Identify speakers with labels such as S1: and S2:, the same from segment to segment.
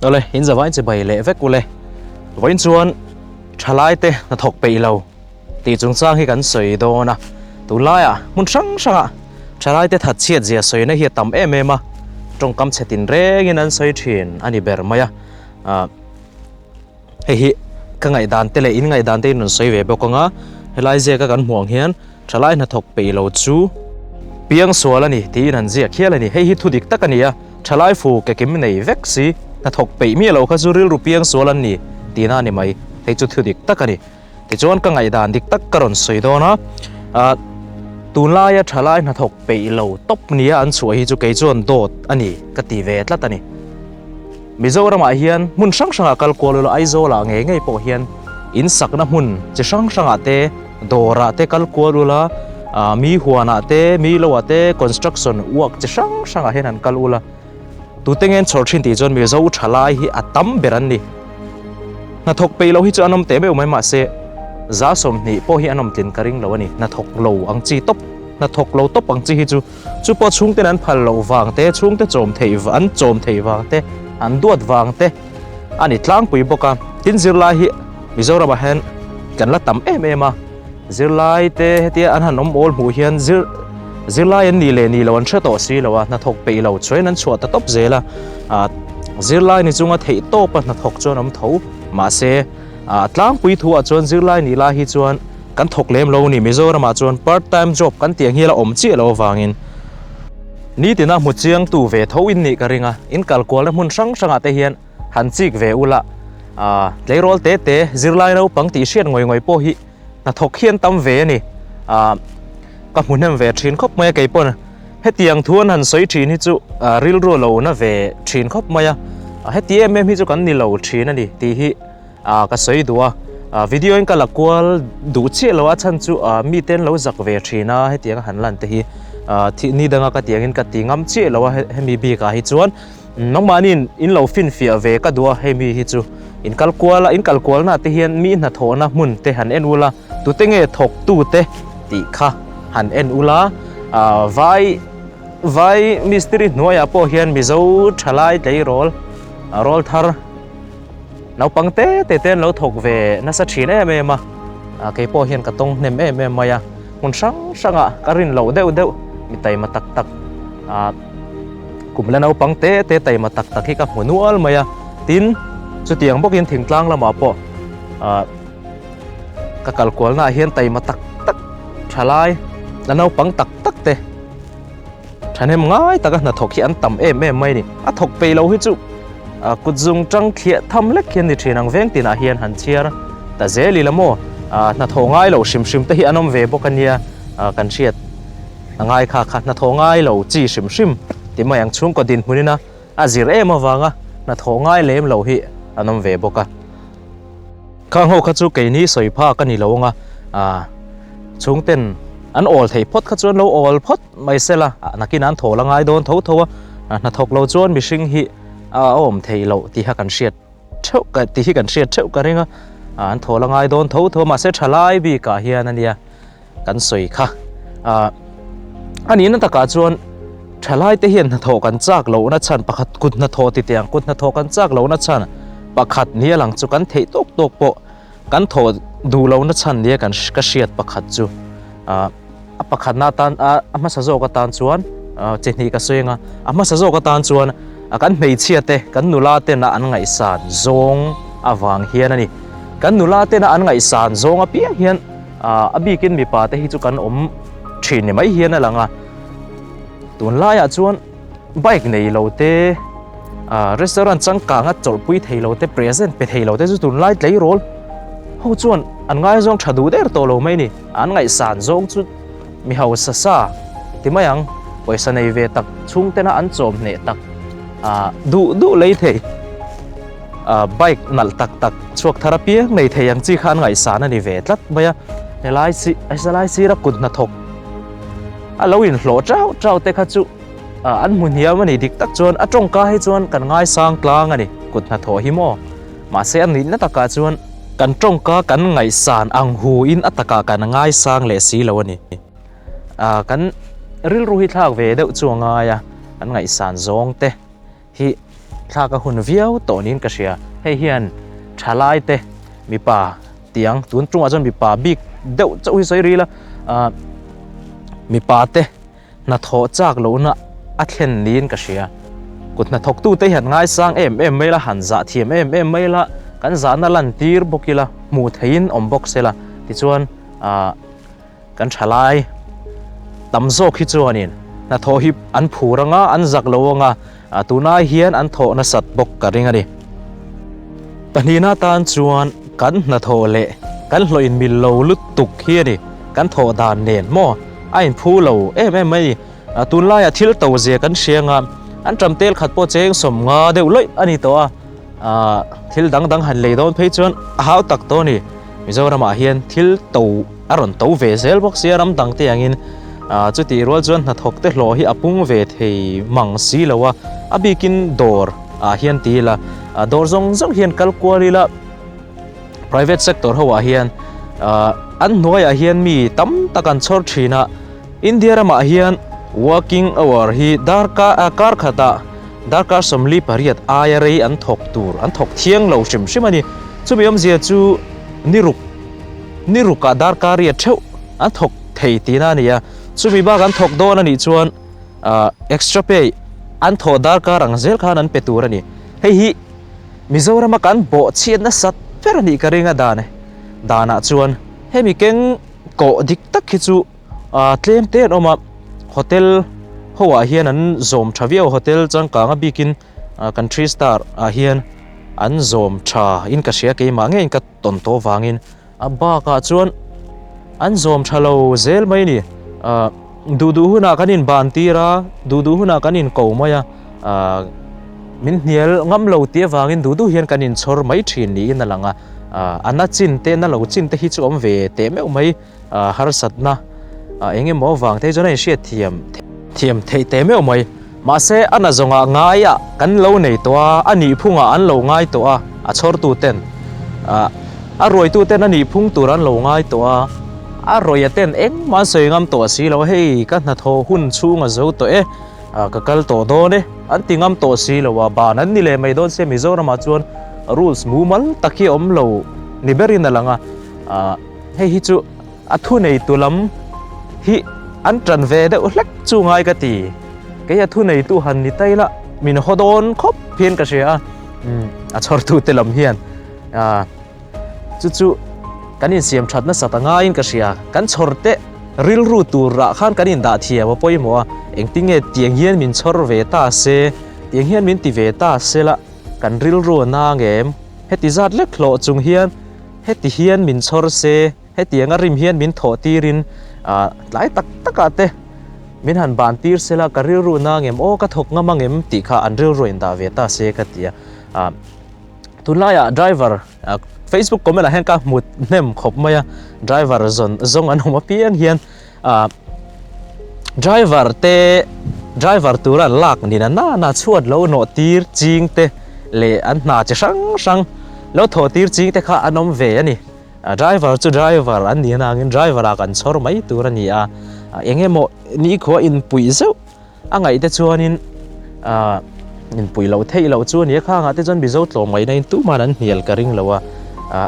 S1: Awle, in zavain chibai leh vek ule. Vawiin chuan thalaite hnathawk peih lo tih chungchang hi kan sawi dawn a. Tunlaiah hmun hrang hrangah thalaite thatchhiat zia sawina hi a tam em em a, tawngkam chhe tinrengin an sawi thin a ni ber mai a. Hei hi ka ngaihdan te leh in ngaihdan te in rawn sawi ve bawk ang a, helai ziaka kan hmuh ang hian thalai hnathawk peih lo chu piang sual a ni tiin an ziak hial a ni. Hei hi thu dik tak a ni a, thalai fu ke kim nei vek si hnathawk peih miah lo kha chu rilru piang sual an ni tihna a ni mai. Hei chu thu dik tak a ni. Tichuan ka ngaihdan dik tak ka rawn sawi dawn a, ah tunlaia thalai hnathawk peih lo tawp nia an chhuah hi chu kei chuan dawt a ni ka ti ve tlat a ni. Mizoramah hian hmun hrang hrangah kal kual ula Aizawlah ngei ngei pawh hian in sakna hmun chi hrang hrangah te, dawrah te kal kual ula, ah mi huanah te, mi loah te construction work chi hrang hrangah hian han kal ula. Tute nge an chhawr thin tih chuan Mizo thalai hi a tam ber an ni. Hnathawk peih loh hi chu an awm teh meuh mai mahse za 20 pawh hi an awm tlin ka ring lo a ni. Hnathawk lo ang chi tawp, hnathawk lo tawp ang chi hi chu Chu pawh chhungten an phal loh vang te, chhungte chawm theih an chawm theih vang te, an duat vang te a ni tlangpui bawk a. Tin zirlai hi Mizoramah hian kan la tam em em a, zirlai te hetia an han awm awl hmuh hian zir zirlai an nih leh nih loh an hre tawh si lo a, hnathawk peih lo chuan an chhuah ta tawp zel a. Ah zirlai ni chunga theih tawpa hnathawk chuan awm tho mahse ah tlangpui thuah chuan zirlai nih lai hi chuan Kan thawk lem lo ni, Mizoramah chuan part time job kan tih ang hi a la awm chiah lo avangin nitina hmu chiangtu ve tho in nih ka ring a, in kal kualna hmun hrang hrangah te hian han chik ve ula, aah tleirawl te te zirlai naupang tih hriat ngawih ngawih pawh hi hnathawk hi an tam ve a ni, aah ka hmu hnem ve thin khawp mai a kei pawn hetiang thu an han sawi thin hi chu rilru lo na ve thin khawp mai a, heti em em hi chu kan ni lo thin a ni tih hi. Ah ka sawi duh a, ah video in ka la kual duh chiah lo a chhan chu ah mite an lo zak ve thin a hetiang a han lan te hi ah thih ni danga ka tiangin ka ti ngam chiah lo a hemi bikah hi chuan nangmahni in in lo finfiah ve ka duh a hemi hi chu in kal kual a in kal kual na te hian mi hnathawhna hmun te han en ula tute nge thawk tu te tih kha han en ula ah vai vai mistiri hnuaiah pawh hian mizo thalai tleirawl rawl thar. Naupang te te te an lo thawk ve nasa thin em em a, kei pawh hian ka tawng hnem em em mai a, hmun hrang hrangah ka rin loh deuh deuh mi taima tak tak kum la naupang te te taima tak tak hi ka hmu nual mai a, tin chutiang bawkin thingtlang lamah pawh ka kal kualnaah hian taima tak tak thalai la naupang tak tak te. Thahnem ngai taka hnathawk hi an tam em em mai a ni. A thawk peih lo hi chu kut zung tang thliah tham lek hian ni thin ang veng tinah hian han chhiar ta zel ila maw. Hnathawh ngai lo hrim hrim te hi an awm ve bawk a nia kan hriat a ngai kha kha hnathawh ngai lo chi hrim hrim ti mai ang chhungkaw dinhmunin a a zir em avanga hnathawh ngai lem lo hi an awm ve bawk a. Khang ho kha chu keini sawi phak a ni lo anga chhungten an awl thei phawt kha chuan lo awl phawt mai sela nakin an thawl a ngai dawn tho tho a, hnathawk lo chuan mihring hi a awm thei loh tih kha kan hriat theuh ka tih hi kan hriat theuh ka ring a, an thawl a ngai dawn tho tho a mahse thalai bikah hian a nia kan sawi kha a nihna takah chuan thalai te hian hnathawh kan chak lohna chhan pakhat kut hnathawh ti teh ang kut hnathawh kan chak lohna chhan pakhat nia lang chu kan theih tawk tawk pawh kan thawh duh lohna chhan nia kan ka hriat pakhat chu ah a pakhatna atan a hmasa zawk atan chuan chi hnih ka sawi anga a hmasa zawk atan chuan kan hmeichhia te kan nula tena an ngaihsan zawng avang hian a ni kan nula tena an ngaihsan zawng apiang hian a bikin mipa te hi chu kan awm thin ni mai hian a lang a tunlaiah chuan bike nei lo te restaurant changkanga chawlhpui thei lo te present pe thei lo te chu tunlai tleirawl ho chuan an ngaizawng tha duh der tawh lo mai a ni. An ngaihsan zawng chu mi hausa sa ti mai ang, pawisa nei ve tak chhungtena an chawm hneh tak duh duh lei thei bike nalh tak tak chhuak thar apiang nei thei ang chi kha an ngaihsan a ni ve tlat mai a, helai si helai sira kut hnathawk a lo inhlawh chau chau te kha chu an hmu hniam a ni dik tak chuan a tawngka hi chuan kan ngaisang tlang a ni kut hnathawh hi maw mahse a nihna takah chuan. Kan tawngka kan ngaihsan ang hu in a takah kan ngaisang leh si lo a ni. Ah kan rilru hi thlak ve deuh chu a ngai a, kan ngaihsan zawng te hi thlak a hun viau tawh niin ka hria. Hei hian thalai te mipa tiang tun tungah chuan mipa bik deuh chauh hi sawi ril a, ah mipa te hnathawh chak lohna a thlen niin ka hria. Kut hnathawktu te hi han ngaisang em em mai la, han zah thiam em em mai la, kan zahna lan tir bawk ila, hmuh theihin awm bawk se la, tichuan ah kan thalai tam zawk hi chuanin hnathawh hi an phur anga, an zak lo anga, tunai hian an thawh nasat bawk ka ring a ni. Pahnihna tan chuan kan hnathawh leh kan hlawh inmil lo lutuk hi a ni, kan thawh dan nen maw a inphu lo em em mai. Tunlaiah thil to zia kan hria anga an ṭam tel khat pawh cheng 50 deuh lawih a ni tawh a, thil dang dang han lei dawn phei chuan a hau tak tawh a ni. Mizoramah hian thil to a rawn to ve zel bawk sia ram dang te angin chutih rual chuan hnathawk te hlawh hi a pung ve thei mang si lo a, a bikin dawr ah hian ti ila dawr zawng zawng hian kal kual ila private sector ho ah hian an hnuaiah hian mi tam tak an chhawr thin a, India ramah hian working hour hi darkar kar khatah darkar 48 aia rei an thawk tur an thawk thiang lo hrim hrim a ni, chumi awmzia chu ni ruk. Ni rukah darkar riat theuh an thawk thei tihna a ni a, chumi bak an thawk dawn a nih chuan extra pay an thawh darkar ang zel khan an pe tur a ni. Hei hi Mizorama kan bawhchhiat nasat ber a nih ka ring a dan danah chuan hemi keng kawh dik tak hi chu tlem te an awm a, hotel ho ah hian an zawm tha viau hotel changkang a bikin kan three star ah hian an zawm tha in ka hria keimah ngeiin ka tawn tawh vangin a bakah chuan an zawm tha lo zel mai ni. Ahh duh duh hunah kan inban tir a, duh duh hunah kan inko mai a, ahh min hnial ngam lo tih avangin duh duh hian kan inchhawr mai thin niin a lang a, ahh a na chin te na lo chin te hi chu awm ve teh meuh mai, ahh harsatna ah eng emaw avang te hi chuan a inhriat thiam thiam theih teh meuh mai. Mahse a na zawngah ngaiah kan lo nei tawh a, a nihphungah an lo ngai tawh a, a chhawrtu ten ah a ruaitu ten a nihphung tur an lo ngai tawh a, a rawia ten engmah an sawi ngam tawh si lo, hei ka hnathawh hun chhung a zo tawh e, ah ka kal tawh dawn e, an ti ngam tawh si lo a, ban an ni leh mai dawn sia Mizoramah chuan rules mumal tak hi a awm lo ni berin a lang a, ah hei hi chu A thuneitu lam hi an ṭan ve deuh hlek chu ngai ka ti. Kei a thuneitu han ni tai la, min haw dawn khawp hian ka hria a, a chhawrtute lam hian chu chu kan insiam ṭhat nasat a ngaiin ka hria. Kan chhawr te rilru turah khan kan indah thiam a pawimawh a, engtinge tiang hian min chhawr ve ta se, tiang hian min ti ve ta se la, kan rilru a nang em? Heti zat lek hlawh chung hian heti hian min chhawr se. Hetianga rim hian min thawh tirin tlai tak takah te min han ban tir sela ka rilru na ngem aw ka thawk ngam angem tih kha an rilru in dah ve ta se ka ti a. Tunlaiah driver Facebook comment ah hian ka hmu hnem khawp mai a, driver zawn zawng an awm apiang hian driver te driver tura an lak nina nana chhuat lo nawh tir ching te leh an hna chi hrang hrang lo thawh tir ching te kha an awm ve a ni. Driver chu driver an nih anangin driver ah kan chhawr mai tur a ni a, eng emaw nikhua inpuih zeuh a ngaih te chuanin inpuih loh theih loh chu a ni a, khangah te chuan Mizo tlawm ngaihna in tuman an hnial ka ring lo a,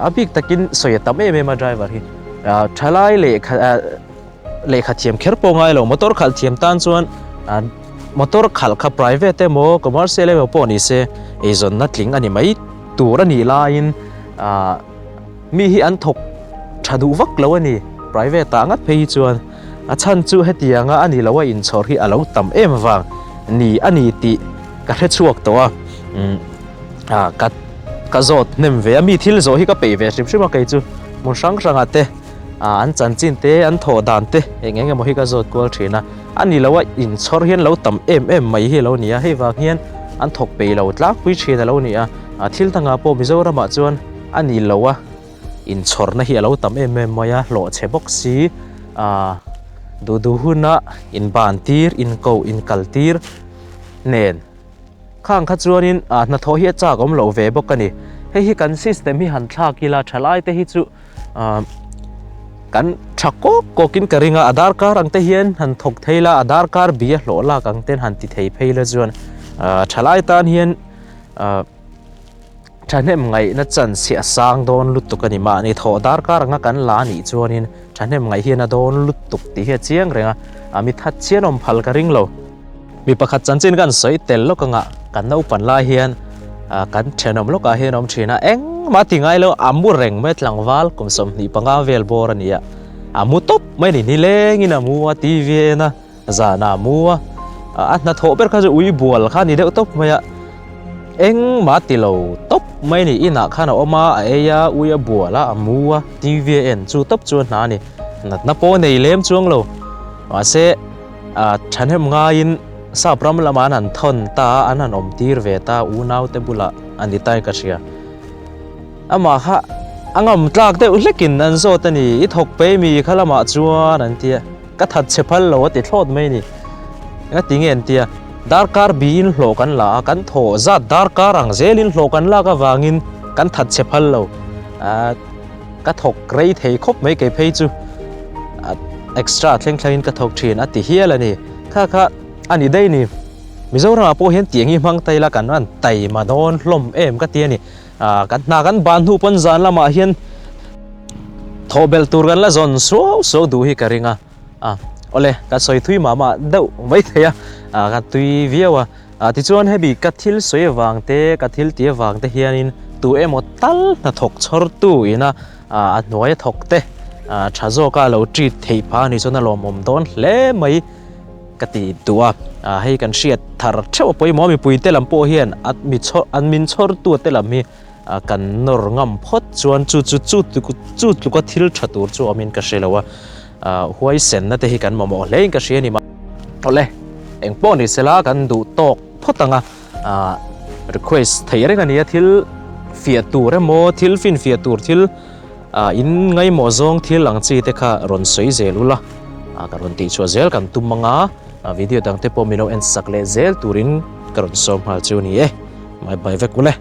S1: a bik takin sawi a tam em em a driver hi thalai lehkha lehkha thiam kher pawh ngai lo motor khalh thiam tan chuan motor khalh kha private emaw commercial emaw pawh ni se eizawnna tling a ni mai tur a nih laiin. Mi hi an thawk tha duh vak lo a ni, private ah ngat phei hi chuan a chhan chu hetianga a ni lo a inchhawr hi a lo tam em vang ni a ni tih ka hre chhuak tawh a, ah ka ka zawt hnem ve a, mi thil zawh hi ka peih ve hrim hrim a kei chu hmun hrang hrangah te ah an chanchin te an thawh dan te eng eng emaw hi ka zawt kual thin a, a ni lo a inchhawr hian lo tam em em mai hi a lo ni a, hei vang hian an thawk peih lo tlangpui thin a lo ni a. A thil dangah pawh Mizoramah chuan a ni lo a, inchhawrna hi a lo tam em em mai a, hlawh chhe bawk si, ah duh duh huna inban tir, inkoh, inkal tir nen khang kha chuanin ah hnathawh hi a chak awm loh ve bawk a ni. Hei hi kan system hi han thlak ila thalai te hi chu ah kan tha kawk kawkin ka ring a, a darkar ang te hian han thawk thei la, a darkar bia hlawh lak ang ten han ti thei phei la chuan ah thalai tan hian. Thahnem ngaihna chance hi a sang dawn lutuk a ni. Mahni thawh darkar anga kan la anih chuanin thahnem ngaih hian a dawn lutuk tih hi a chiang reng a, a mi that chian awm phal ka ring lo. Mi pakhat chanchin kan sawi tel lawk anga kan naupan lai hian kan thenawm lawkah hian a awm thin a, engmah ti ngai lo a mu reng mai tlangval kum 25 vel bawr a ni a, a mu tawp mai a ni, nilengin a mu a, TV a en a, Zana mu a, a hnathawh ber kha chu ui bual kha a ni deuh tawp mai a, engmah ti lo tawp mai a ni, inah khan a awm a, a ei a, ui a bual a, a mu a, TV a en chu tawp chu a hna a ni, natna pawh a nei lem chuang lo, mahse thahnem ngaiin sap ram lamah an han thawn ta a, an han awm tir ve ta a, unaute bulah a ni ta in ka hria. Amah kha a ngam tlak deuh hlekin an zawt a ni, i thawk pei mi kha lamah chuan an ti a. Ka that chhe phal lo a ti thlawt mai ni. Enga ti nge an tia, darkar biin hlawh kan la a, kan thaw zat darkar ang zelin hlawh kan lak avangin kan that chhe phal lo. Ahh ka thawk rei thei khawp mai kei phei chu extra thleng thlengin ka thawk thin a ti hial a ni. Kha kha a ni daih ni. Mizoramah pawh hian tiang hi hmang ta ila kan rawn taima dawn hlawm em ka ti a ni. Ahh kan hna kan ban hnu pawn zan lamah hian Thawh belh tur kan la zawn suau suau duh hi ka ring a, a awle ka sawi thui mah mah deuh mai thei a, a ka tui viau a, a tichuan hemi ka thil sawi avang te ka thil tih avang te hianin tu emaw tal hnathawk chhawr tu ina a a hnuai a thawk te a tha zawka lo treat theih phah a nih chuan a lawmawm dawn hle mai ka ti duh a, a hei kan hriat thar theuh a pawimawh a mipui te lam pawh hian a mi chhawr an min chhawr tu te lam hi. Kan nawr ngam phawt chuan chu chu chu chu tluka thil tha tur chu awmin ka hre lo a, huaisenna te hi kan mamawh hlein ka hria a ni mah. Awle, eng pawh ni sela kan duh tawk phawt ang a, request theih reng a ni a, thil fiah tur emaw thil finfiah tur thil in ngaimawh zawng thil ang chi te kha rawn sawi zel ula, ka rawn tihchhuah zel kan tum ang a, video dang te pawh min lo en sak leh zel turin ka rawn sawm nghal chu a ni e, bye bye vek ule.